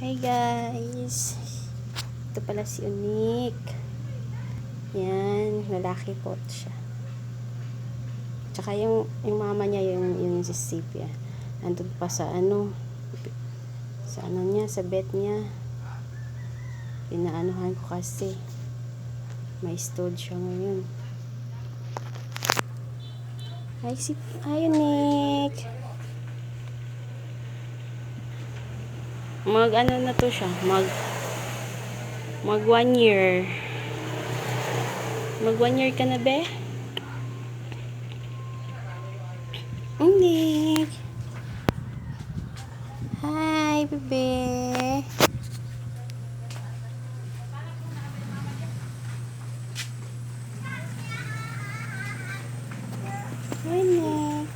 Hi guys! Ito pala si Unique. Yan, lalaki po siya. Tsaka yung mama niya, yung si Sepia. Andun pa sa ano niya, sa bed niya. Pinaanuhan ko kasi. May stool siya ngayon. Hi, Unique! Mag ano na to siya, mag 1 year. Mag 1 year ka na, be? Unique! Hi, bebe! Hi, Nick.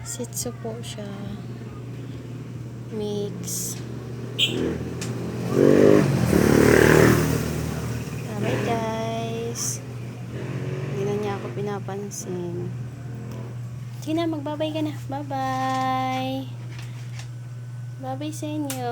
Shih Tzu po siya. Mix. Bye guys. Hindi na niya ako pinapansin. Sige na, magbabay ka na. Bye-bye. Bye-bye sa inyo.